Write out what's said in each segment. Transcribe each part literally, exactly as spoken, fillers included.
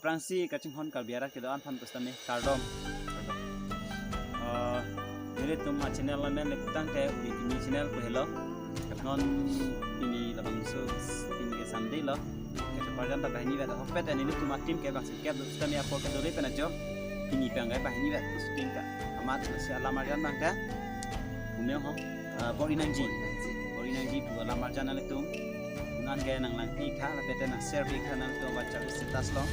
Aphrangsi kachinghon Karbi arat kedo-an aphan pusitame kardom. Eh, nelitum a-channel amen le putangte Ubi Kimi channel pu helo. Non pini labangso, pini ke Sunday lo. Kacheparjan ta banghini vet ahokpet, nelitum a-team ke bangsi kep pusitame apor ke dole pen ajo. Pini pen ke banghini vet shooting ta. Amat si alam arjan abang ta. Bumeng ho. Ah, bor-i nangji. Bor-i nangji pu alam arjan nanglitum. Non ke nanglangpi tha, lapen te nang-share pi tha nanglitum WhatsApp status along.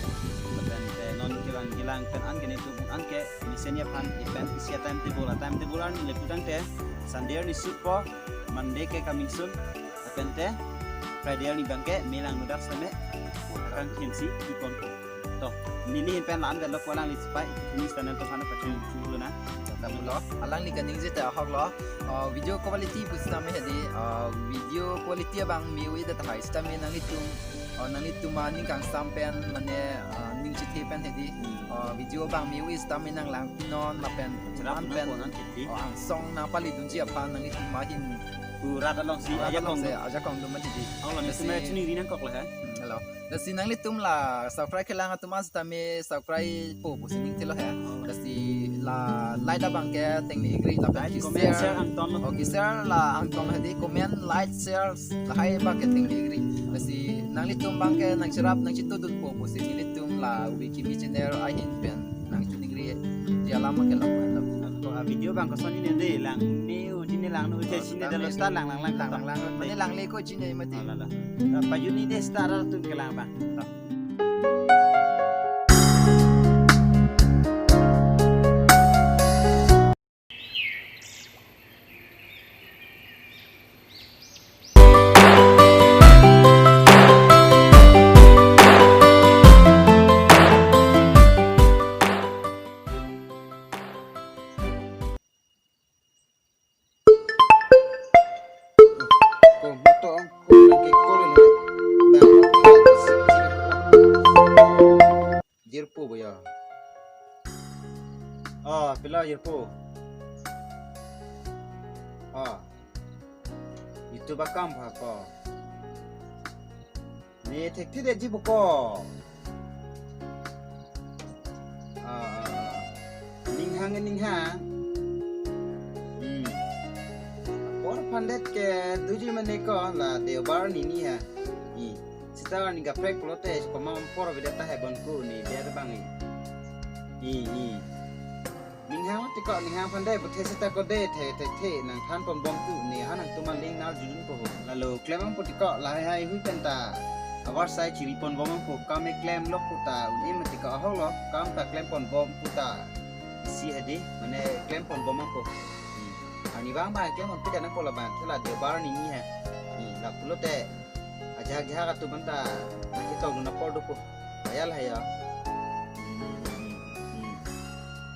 Lapen te non kelang kelang pen an ke nelitum an ke mesen aphan event isi a-timetable, a-timetable arni le putangte Sunday arni shoot po, Monday ke coming soon. Lapen te Friday arni abang ke me lang nodak seme. Akang khensi ipon po. To, neli hin pen la-an delo ko alangli sipai, ini channel atum aphan pachun chulu na. Kamulo, alangli kaningje ta ahok lo. Uh, video quality pusitame hedi, uh, video quality abang me-oi det tahai sitame nanglitum, uh, nanglitum aning kangsam pen mane, uh, ning chethe pen hedi. Hmm. Uh, video abang me-oi sitame nanglangpinon lapen Cherap an pen, non konan kiti. Uh, angsong nangpalidunji aphan nanglitum ahin. Pu rat alongsi, rat ajakong alongsi, do. Ajakong do ma hedi. Ang lo ni Lasi sumera chini ri nangkok lo ha. Hmm, hello. Lasi nanglitum la subscribe kelang atum an sitame subscribe po pusi ning thelo he. Lasi la like abang ke tengne-ikri lapen Like, ki comment, share, share angton lo. Oh, ki share la angton hedi, comment, like, share lahai abang ke tengne-ikri. Lasi nanglitum abang ke nangcherap nangchetudun po pusi nelitum la Ubi Kimi channel ahin pen nangchoningri. Dia lama ke lama. Ko a-video abang koson ini de lang. Ni uji ni lang, nu uji Oh, sini de lo star lang lang lang lang lang lang. Mane langle ko chini mati. Ala, ala. Apa juni de star atum kelang abang. Ko moto ko lagi ko le. Bang. Jirpo boya. Oh, pila jirpo. Oh. Itu bakam ha ko. Ne thekthe detji boko. Ah, ah, ah. Ninghang, ninghang. Hmm. Apor aphan det ke doji mane ko la Deobar nini ha. I. Sita ni kaprek pulote komat apor avedet tahai bon ko ne det abang i. I, i. Ninghang tiko ninghang aphan det, puthe seta ko det, the, the, the, nangthan ponbom tu, ne ha nangtum aling nang arjudun po ho. Lalo klem nangpo tiko, lahai hai hui pen ta. Avarsai chiri ponbom nangpo, kam e klem lok po ta, un-e ma tiko ahok lo, kam ta klem ponbom po ta. Isi hedi, mane klem ponbom nangpo. Hmm. Arni abang abang klem ponpo ta nangpo labang, thela Deobar nini ha. Hmm, lapulote. Ajahak jahak atum anta nangketongdun apor dopo. Payal haya. Hmm, hmm, hmm.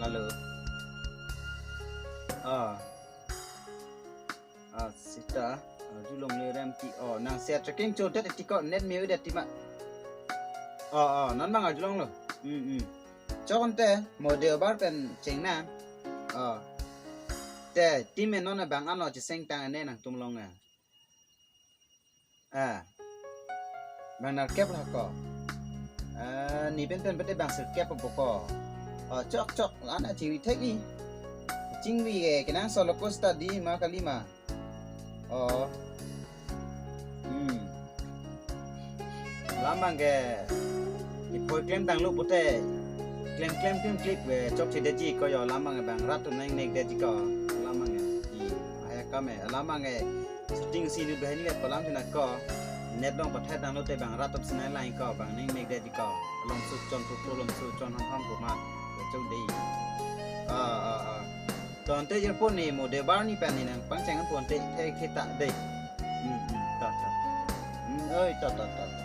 Lalo. Ah. Ah, sita. Arjulongle remti. Oh, nang share checking chodet tiko net me-oi det tima. Oh, oh, non abang arjulonglo. Hmm, hmm. Chok ante, mo Deobar pen chengnang. Oh. Te, team e non abang ano cheseng tang ane nangtum along a. Ah. Bang nerkep la ko. Ah, ne pen pen pete bang sirkep po ko. Oh, chok chok, la-an a chingri thek i. Chingri ke, kenangsot lo ko seta di ma kali ma. Oh. Hmm. Alam abang ke. Ipoi klem tanglo pute. Klem klem klem klip we chokche detji ko yo alam abang ke bang rat atum nangnek detji ko. Alam abang ke. I, bahaya kam e. Alam abang ke. Shooting si nu bahini vet palam jena ko. Net along pathai tanglote bang rat atum sinai lang ko bang nangnek detji ko. Along su chon pu pu along su chon ham ham ko ma. Chok dei. Ah, ah, ah. Tonte jirpo ne mo Deobar ni pen ne nangpangcheng an ponte the kheta dei. Hmm, hmm, ta, ta. Hmm, oi, ta, ta, ta, ta.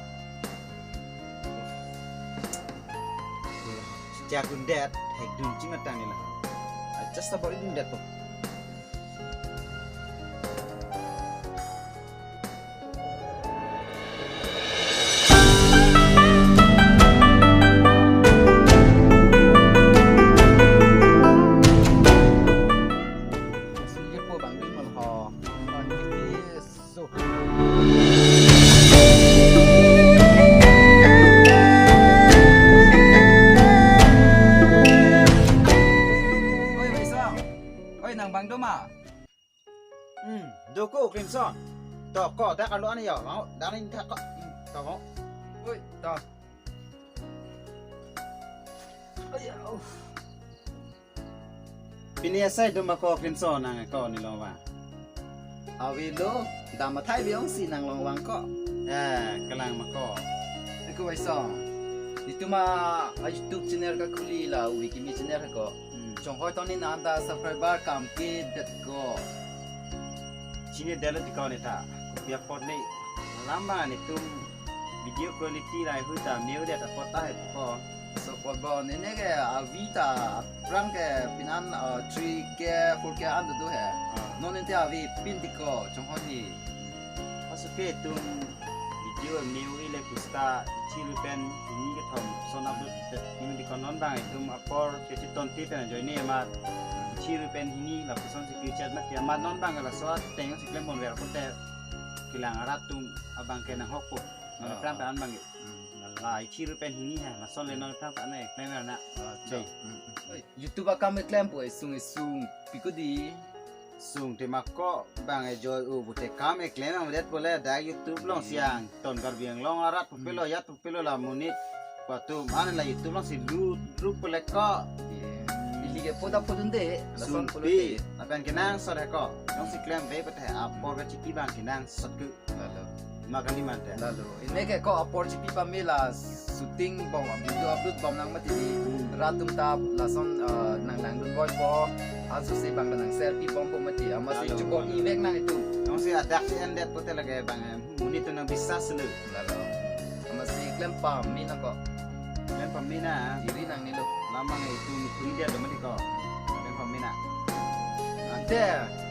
Jakun det, hekdun ching atang ni la. Just about idun det po. Ko Crimson. To ko dak arlo an yo. Mau dak ni thak ko. To mau. Oi, to. Aya, uh. Pini asai dum ako Crimson nang ako nelong vang. Avelo, dam athai biong si nanglong vang ko. Eh, kelang ma ko. Eko Vaisong. Itum a YouTube channel kakhuli la uvi kimi channel ko. Hmm. Chonghoi toni nanta subscriber kam kedet ko. Chini delo ti ko ne ta. Kopi apot ne. Lamba netum video quality lahai hui ta meudet apot tahai ko. So apot bo nene ke avi ta aphrang ke pini an, uh, three K, four K an do he. Ah. Non inte avi pin ti ko chonghoi ni. Aso ke tum video meu ile pusta chiru pen hini kethom son upload tet meu ti ko non bang itum apor ke chiton ti pen join ne amat chiru pen hini lapuson si future mat ya amat non bang laso ateng si klem bon ver kote kelang arat atum abang ke nanghok po. Non Ah. Pram pen an bang. Hmm. La chiru pen hini ha, lason le non pram pen ne klem na. Ah, Dei. Hmm, hmm. YouTube akam keklem po isung isung pi ko di. Sung te ma ko bang e join u bu te kam keklem ang det pole dak YouTube along Hmm. Siang ton Karbi Anglong arat pu pelo Hmm. Yat pu pelo la monit. Patum an la YouTube along si lu lu pole ko. Iya. Hmm. Ili ke poda podun de, lason Sung polo pi, te. Lapen kenangsot he ko. Jongsi klem ve pete apor kachipi bang kenangsot ke. Lalo. Makani mante. Lalo. Ini ke ko apor chipi pame la shooting bom, video upload bom nang mati di. Hmm. Rat atum ta lason, eh, nanglangdun voi po. Anso si bang nang selfie bom po mati. Amatsi Lalo. Chukok ivek nang itum. Jongsi adak si endet pote lake bang, eh, monit atum nang bisas lo. Lalo. Amatsi klem pame nang ko. Klem pame na. Iri nang nilo. Lamang itum kuri dia do mati ko. Klem pame na. Ante,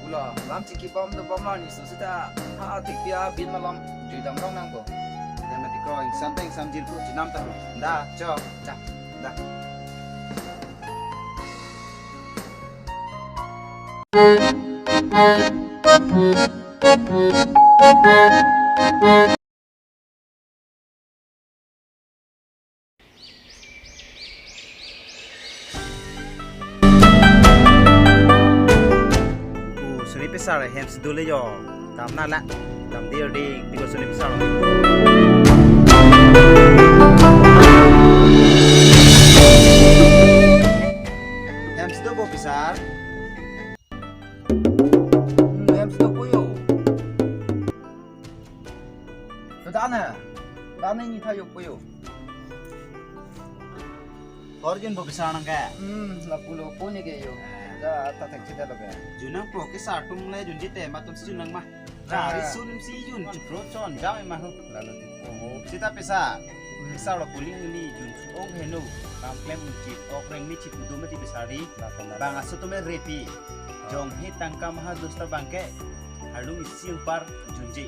pulo, lam chiki bom do bom arni so seta, ha, tik pia bin malom, jui dam rong nang ko. Dia mati ko, ingsam ta ingsam jirpo, jinam ta. Da, cho. Cha. Da. O, suri pisar hem si dole yo. Dam na la. Dam dir di, di ko suri pisar. Hem si do bo pisar. Hmm, hem si do po yo. Dane, dane ni thayo po yo. Orjun bo pisar nang ke? Hmm, lapulo po ni ke yo. Eh. Da ta thek chita lo ke. Jun nang po ke sar atum le junji te amat atum si jun nang ma. Chari Ah. Sun si jun chupro chon jam ma ho. Lalo ti. Oh, sita pisar. Hmm. Pisar lo puling ni jun ong heno. Kam klem unchit ok reng mi chit udo mati pisar di. Lalo, lalo. Bang aso atum repi. Jong he tangka maha dosta bang ke. Harlung isi par junji.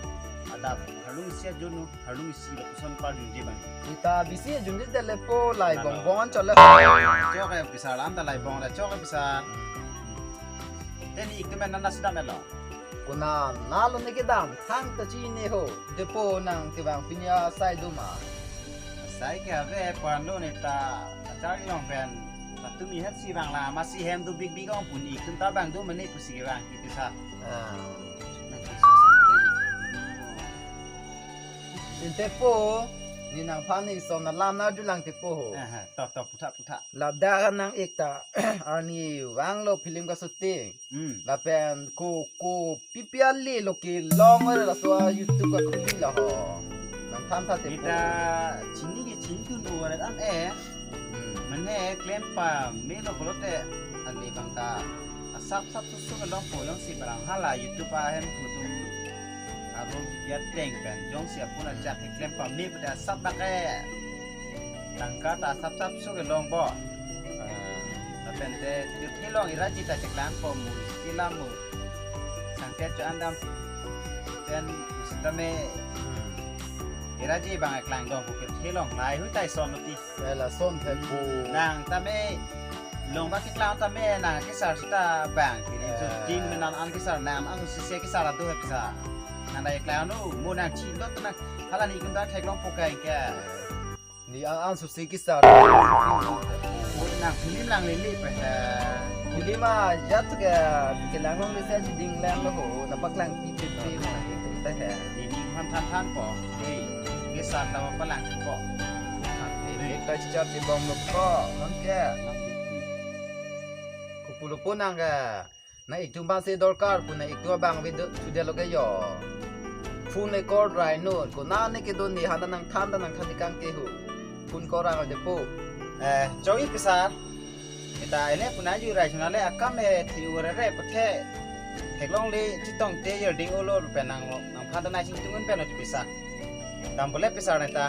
Adap harlung isi ajono. Harlung isi lapuson par junji bang. Ita bisi junji dele po lai Lalo. Bong bong chole. Chok ya pisar lam ta lai bong da chok ya pisar. Teni iktu men nana sudah melo. Kuna nalo ne kedam thang ta chini ho. Depo nang kevang pini asai duma. Asai ke ave pano ne ta achar long pen. Patumi het si bang la masi hem do big big ong pun iktu ta bang do mene pusi kevang kita sa. Ah. Nang ke susah lagi. Sinte po, ne nangphan ne isom na lam na arjulang te po ho. Aha, to, to, putha, putha. Ladak nang-ik ta, arni vanglo film ka shooting. Hmm. Lapen ko, ko, P P L lo kelong ore laso a YouTube kakhuli la ho. Nangthan tha te po. Kita chini ke chini tun ore an eh. Hmm. Mane klem pamelo pulote ale bang ta asap sap susu kelong po jongsi barang hala YouTube ahem putum arong dia teng pen jongsi apun ajak keklem pame pulote asap bak eh tangka ta asap sap su kelong bo. Ah, lapen te tirthe long iraji ta cheklang po mu sila mu sangte cho andam pen usitame Hmm. iraji bang eklang dong pu tirthe long lahai hui tai son ti. Eh, lason the pu. Nang tame long bak keklang tame nang kesar sita bang. Kiri Eh. Shooting menan an kesar nang an sisi kesar adu he kesar. Nang dai keklang nu mo nang chi dot nang hala ni kun da theklong pokai ke. Ni an an susi kesar. Mo nang film lang lili pe he. Neli ma jat ke kelang long desi aji ding lang lo ho, nangpaklang pi pi pi ma itum ta he. Ding phan than than po. Hei, bisan ta ma palang po. Ini ta chicharji bomlo ko, non ke. Kopulo pu nang ke. Nang itum bang si dorkar pu nang itum bang video sudah lo ke yo. Phone le call rai no, ko nang ne kedo ni hana nangthan ta nangthan ni kang ke ho. Phone call rai de po. Eh, choi pisa. Ita ele puna ju rai chuna le akam e thi ure re pathe. Theklong le chitong te yer ding olo rupe nang nangphan ta nai chingtung pen ot pisa. Dam pole pisa ne ta.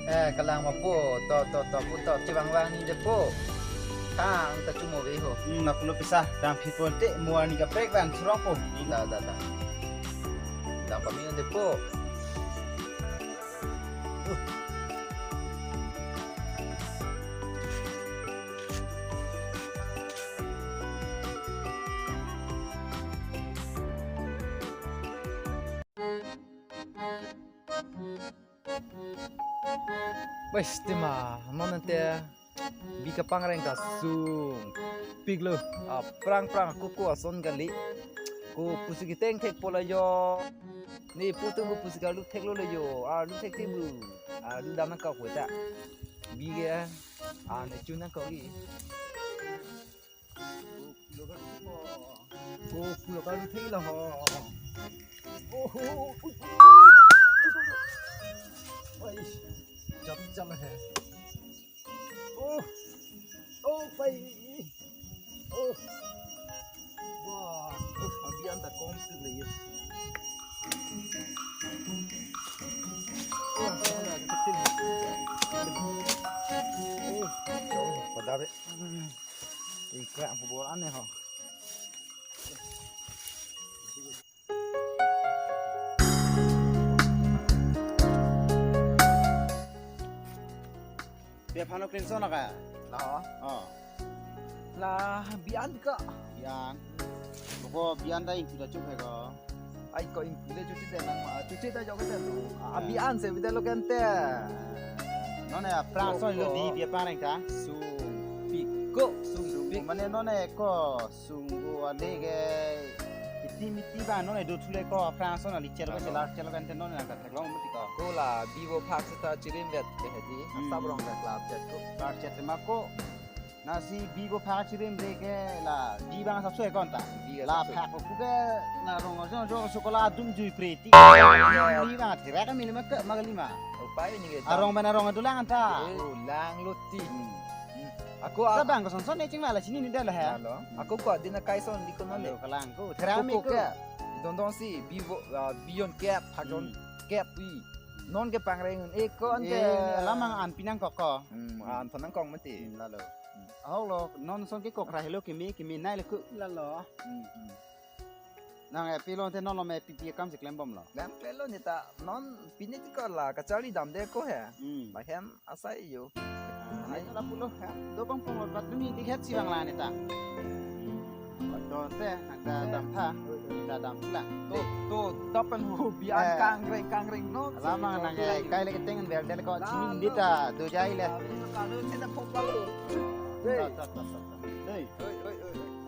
Eh, kalang ma po, to, to, to, po, to, chivang vang ni de po. Thang ta chumo ve ho. Hmm, na pulo pisa, dam phi pon te, muar ni kaprek van, surong po. Da, da, da. Dam pami de po. Bais, tima, non ante bi kapangreng ta sungpik lo. Aphrang phrang ko ko ason kali. Ko pusi keteng thek po la yo. Ne putu ko pusi kalu thek lo la yo. Alu thek thek bu. Alu dam nangkok ko ta. Bi ke. Ah, ne chun nangkok i. Oh, pulo ka thei lo ho. Oh, oh, oh, oh, oh, oh. Oi, jap jap he. Oh, oh, pai. Oh. Wah, oh, abi anta kom tu le yo. Oh, ada kecil. Oh, oh, pada be. Ikra ang pabor ane ho. Dia phano klinso na ka? La. Oh. La bian ka. Bian. Ko bian ta ingku da chup he ko. Ai ko ingku le chuchi te nang ma chuchi ta jok te lo. Ah, bian se bida lo kan te. Non e aphrang son lo di dia pareng ta. Sungpik ko, sungpik. Mane non e ko sunggo ale ke iti miti ba non e do thule ko aphrang son ali chel ko chelar chel kan te non e nang ta theklong mati ko. Ko la bi vo phak seta chirim vet ke hedi. Hmm. Asap rong vet la vet ko. Lar chet ma ko. Nasi bi vo phak chirim re ke la bi bang asap so e kon ta. Bi la asap so. Phak ko ke na rong jo jo so ko la dum jui pre ti. Bi bang thera ka mini ma ke ma kali ma. Upai ni ke. Arong mana rong do lang ta. Oh, lang lo ti. Hmm. Hmm. Ako sa a- bang ko son son ne ching la la chini ni da la he. Alo. Ako ko din akai son di ko non le. Alo, kalang ko. Thera mi ko. Ko ke. Don don si bi vo, ah, bi jon kep, phak jon kep wi. Non ke pangreng e ko ante. Eh, alam ang an pinang kok ko. Hmm, an thon nangkok mati. Hmm, lalo. Hmm. Ahok lo, non son ke kok ra helo keme, keme nai le ko. Lalo. Hmm, hmm. Nang e pilon te non lo me pipi kam si klem bom lo. Klem klem lo ni ta non pini ti ko la kacharli dam de ko he. Hmm. Ba hem asai yo. Ah, ai la pulo he. Do bang pong lo bat ni di het si bang la ni ta. Hmm. Bat do te nang ta dam tha. Ni ta dam pula. To to dapan hu bian kangreng kangreng no. Lama nang e kai le keteng ber del ko chini di ta do jai le. Kalau sih tak pok palu. Hei. Ta, ta, ta, ta, ta. Hei. Oi oi oi.